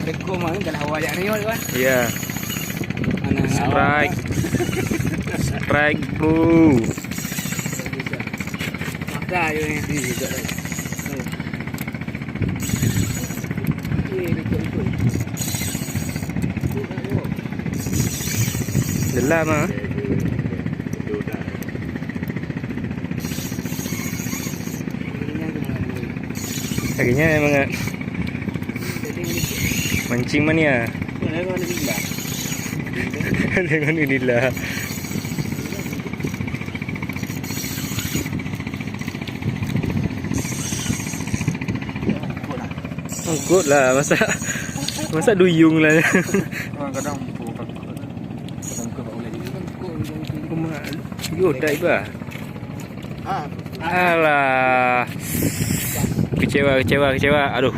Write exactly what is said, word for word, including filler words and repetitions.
Teko mah kan awak jak riot kan. Ya. Mana strike. Strike, bro. Maka ayo ni. Dalam ah. Akhirnya memang mancing mania. Alhamdulillah. Angkut lah, masa masa duyung lah. Kadang Yo, tak iba. Alah. Kecewa, kecewa, kecewa. Aduh.